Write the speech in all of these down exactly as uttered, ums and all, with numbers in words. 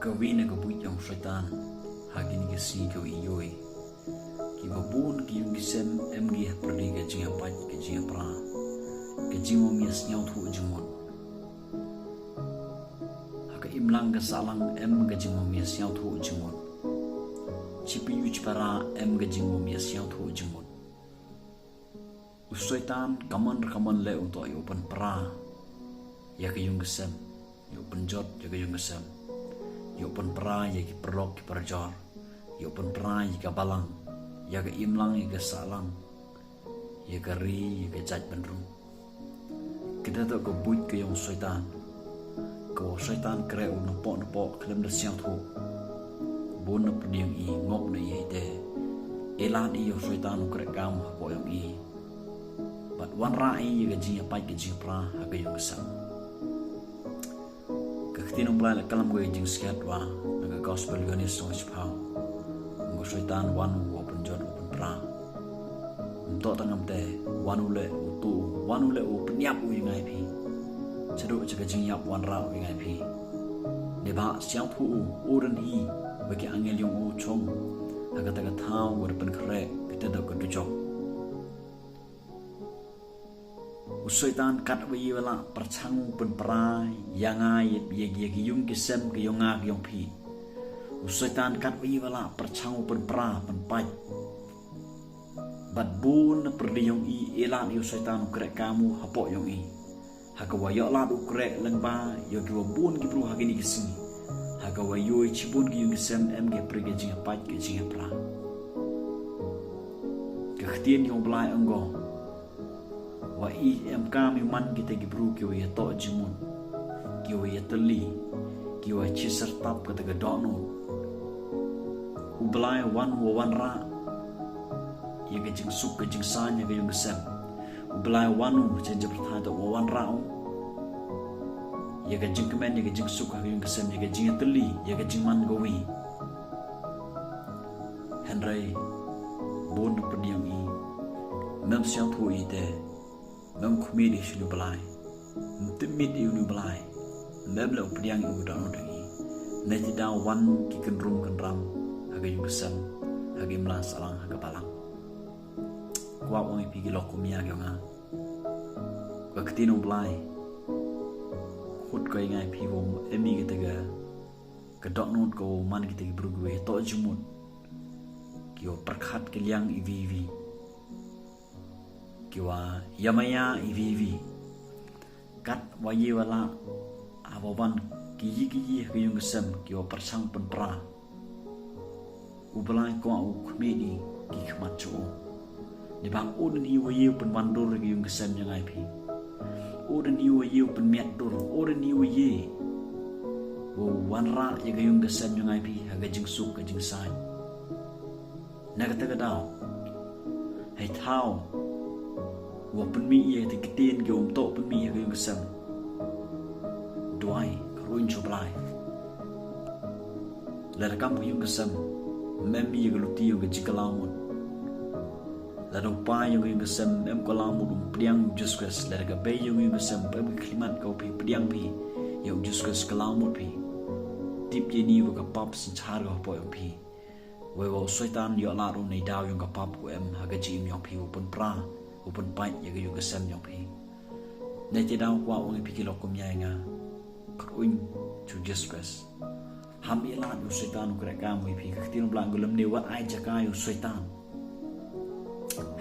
Ka wi na ka buit yong Soitan ha kini ki sngi ka wi yoi. Ki babun ki yung ki sem em ki ha pyrdi ka jingapait ka jingapra, ka jingmamia sniawthuh jingmut. Ha ka imlang ka sahlang em ka jingmamia sniawthuh jingmut. Chipi yu chipara em ka jingmamia sniawthuh jingmut. U Soitan kaman kaman le u toh yu pynpra ya ka yung ka sem, yu pynjot ya ka yung ka sem, yu pynpra ya ki paralok ki parajor, yu pynpra ya ka balang, ya ka imlang ya ka sahlang, ya ka ri ya ka jait bynrung. Kita toh ka buit ka yung Soitan. Ka wa Soitan kre u napoh napoh khlem da sniawthuh. Bun na pdiang i ngop na i te. Elan i yung Soitan u kre kam ha ko yung i. Bat wanrah i ya ka jingapait ka jingapra ha ka yung ka sem. Ka ktien u Blai la kalam ko i jingskhet wa na ka gospel Yohanes song chiphaw. Ngo Soitan wan u wa pynjot u pynpra. Mto tangam te wan u le u tu wan u le u pynyap u i ngai phi. Chadu cha ka jingyap wanrah u i ngai phi. Deba siang phu u u ren hi wa ki angel yong u chong. Ha kata ka thaw wa da pynkhreh kata da ka dujok. U Soitan kat wa yi wa la pyrchang u pynpra ya nga ya ya ki yung ki sem ki yong nga ki yong phi. U Soitan kat wa yi wa la pyrchang u pynpra pynpait. Bat bun na pyrdi yong i elan i u Soitan u krek kamu hapoh yong i. Ha ka wa yoh lad u krek lengba yoh ki wa bun ki bru ha kini ki sngi. Ha ka wa yoi chi bun ki yung ki sem em ki pyrdi ki jingapait ki jingapra. Ka ktien yong Blai anggo. Wa i em kam i man kita ki bru ki wa ya toh jimut, ki wa ya teli, ki wa chi sertap kata ka dohnud. U Blai wan wa wanrah ya ka jingsuk ka jingsain ya ka yung ka sem. U Blai wan u chen jabr thai toh wa wanrah u ya ka jingkmen ya ka jingsuk ya ka yung ka sem ya ka jingteli ya ka jingman ka wi. Hynrei bun pdiang i mem siang thu i te mem khmit i shinu Blai. Mtimit i unu Blai mem le u pdiang i u dang dang i. Ne ti da wan ki kynrum kynram ha ka yung ka sem ha ka imlang salang ha ka balang. Kwa ong i phi ki lok kumia ki nga. Ka ktien u Blai khut ka i ngai phi wom emi kita ka ka dohnud ka wa man kita ki bru ki wa ya toh jimut. Ki wa pyrkhat ki liang i vi vi. Ki wa yamaya i vi vi. Kat wa ye wa la ha wa wan ki yi ki yi ha ka yung ka sem ki wa pyrchang pynpra. U Blai kwah u khmih i ki khmat cho u. Ni ba u dang i wa ye u pynwandur ha ka yung ka sem yong ngai phi. U dang i wa ye u pynmiat dur u dang i wa ye. Wa wanrah ya ka yung ka sem yong ngai phi ha ka jingsuk ka jingsain. Na kata ka daw hei thaw wa pynmih ya kata ktien ki um toh pynmih ya ka yung ka sem. Duai ka ruin cho Blai. Lada kam ka yung ka sem mem ya ka luti yung ka jingkalaw mut. Lada u pa yung ka yung ka sem mem kalaw mut um pdiang u Jesus Christ lada ka bei yung ka yung ka sem mem ka khlimat ka u phi pdiang phi ya u Jesus Christ kalaw mut phi. Tip ye ni wa ka pap synchar ka hapoh yung phi. Wei wa u Soitan yoh lad u nei daw yung ka pap ku em ha ka jingim yung phi u pynpra u pynpait ya ka yung ka sem yung phi. Nei te daw kwah ong i phi ki lok kumia i nga. Kruin chu Jesus Christ. Ham i lad u Soitan u krek kam i phi ka ktien u Blai ngulem ne wat ai jaka u Soitan.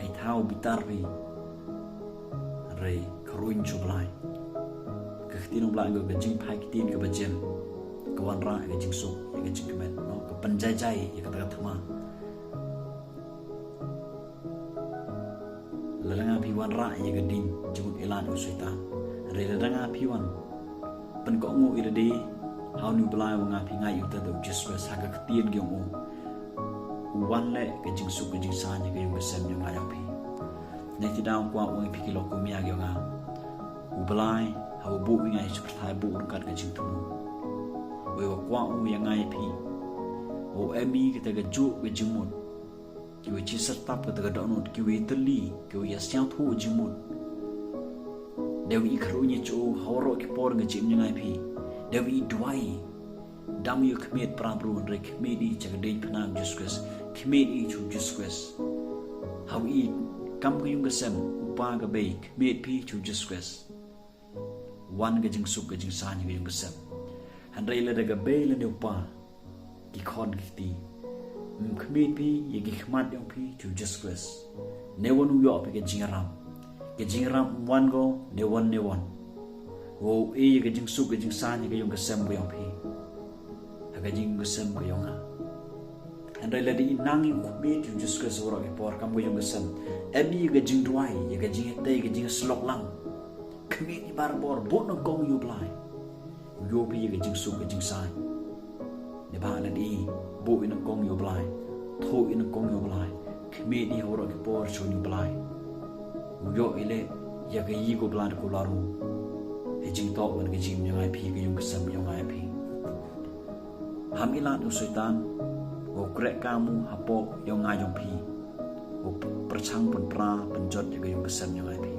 Hei thaw bitar phi. Rei kruin chu Blai. Ka ktien u Blai ngul ka jingphai ktien ka bajem. Ka wanrah ka jingsuk ka jingkmen no ka panjai jai ya kata ka thma. Lada nga phi wanrah ya ka ding jingmut i lad u Soitan. Rei lada nga phi wan pynkoh ngu i lade ha unu Blai wa nga phi ngai u ta da u Jesus Christ ha ka ktien ki ong u. U wan le ka jingsuk ka jingsain ka yung ka sem yung nga yung phi. Nei ti daw kwah ong i phi ki lok kumia ki ong nga. U Blai ha u bu i ngai shu pyrthai bu ryngkat ka jingthmu. Wei wa kwah ong ya ngai phi. U em i kata ka juk ka jingmut. Ki wa chi sertap kata ka dohnud ki wa i teli ki wa i siang thu jingmut. Dewi i kharu nya chu ha waroh ki por nga jim nya ngai phi. Dewi i duai. Dam ïa khmied para bru, hynrei khmied ïa ka dei phna u Jisu Khrist. Khmied ïa u Jisu Khrist. Haba i kam ka ïung ka sem, u pa ka bei, khmied phi u Jisu Khrist. Wan ka jingsuk ka jingsaiñ ka ïung ka sem. Hynrei lada ka bei lane u pa ki khon ki kti, ym khmied phi ïa ki khmat ïong phi u Jisu Khrist. Ne wan u ïoh phi ka jingïarap. Ka jingïarap wan ko ne wan ne wan. Wow ïa ka jingsuk ka jingsaiñ ka ïung ka sem ka ïong phi. Ha ka jingïung ka sem ka ïong nga. Hynrei lada i nang ïa u khmied u Jisu Khrist waroh ki por kam ka ïung ka sem. Em ïa ka jingduwai, ïa ka jingïatei, ka jingïasyllok lang. Khmied i barabor, buh nyngkong ïa u Blai. U ïoh phi ïa ka jingsuk ka jingsaiñ. Neibhah lada i buh i nyngkong ïa u Blai, thoh i nyngkong ïa u Blai, khmied i ha waroh ki por sha u Blai. U ïoh i leh ïa ka ïing u Blai da ka la ru. Hei jingtoh wan ka jingim ïong nga ïa phi, ka ïung ka sem ïong nga ïa phi. Ham i lad u Soitan wow kreh kam u hapoh ïong nga ïong phi. Wow pyrshang pynpra pynjot ïa ka ïung ka sem ïong nga ïa phi.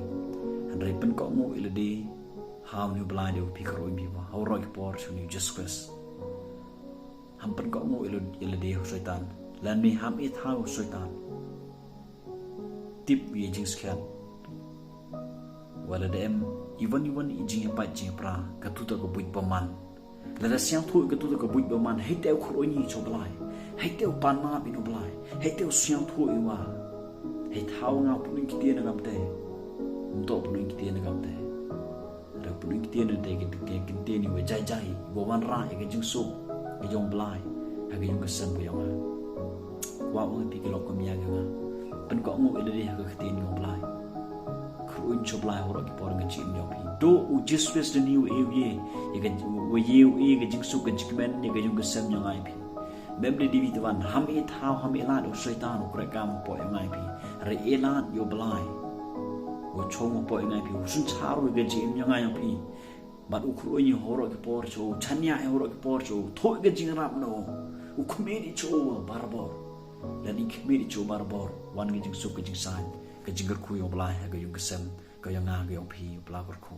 Hynrei pynkohnguh i lade ha u Blai da u phi kyrkhu ïa phi ha waroh ki por sha u Jisu Khrist. Ham pynkohnguh i lade ha u Soitan. Lane ham i thaw u Soitan. Tip ïa jingskhem. Wat lada em iwan iwan i jingïapait jingïapra, katu ta ka buit bymman. Lada sngewthuh katu ta ka buit bymman, hei te u kyrkhu ïa u Blai. Hei te u pan map ïa u Blai. Hei te u sngewthuh ïa u. Hei thaw nga pynïeng ktien na kam te. Ym toh pynïeng ktien na kam te. Hynrei pynïeng ktien na te, ktien, ktien iwa jai jai, iwa wanrah ïa ka jingsuk ka jong u Blai ha ka ïung ka sem ka ïong nga. Kwah ong ïa phi ki lok kumne ïa nga. Pynkohnguh i lade ha ka ktien jong u Blai. Kyrkhu ïa u Blai ha waroh ki por ka jingim jong phi. Duh u Jisu Khrist, lane u ïoh ïa ka, u ïoh ïa ka jingsuk ka jingkmen ïa ka ïung ka sem jong nga ïa phi. Mem de diwi twan, ham i thaw, ham i lad u Soitan u kreh kam hapoh ïong nga ïa phi. Hynrei i lad ïa u Blai. U shong hapoh ïong nga ïa phi, u synshar ïa ka jingim jong nga ïong phi. Bad u kyrkhu ïa u ha waroh ki por sha u, shaniah ïa u ha waroh ki por sha u, thoh ïa ka jingïarap na u. U khmied ïa u barabor. Lada i khmied ïa u barabor, wan ka jingsuk ka jingsaiñ, ka jingkyrkhu ïa u Blai ha ka ïung ka sem ka ïong nga ka ïong phi, u Blai kyrkhu.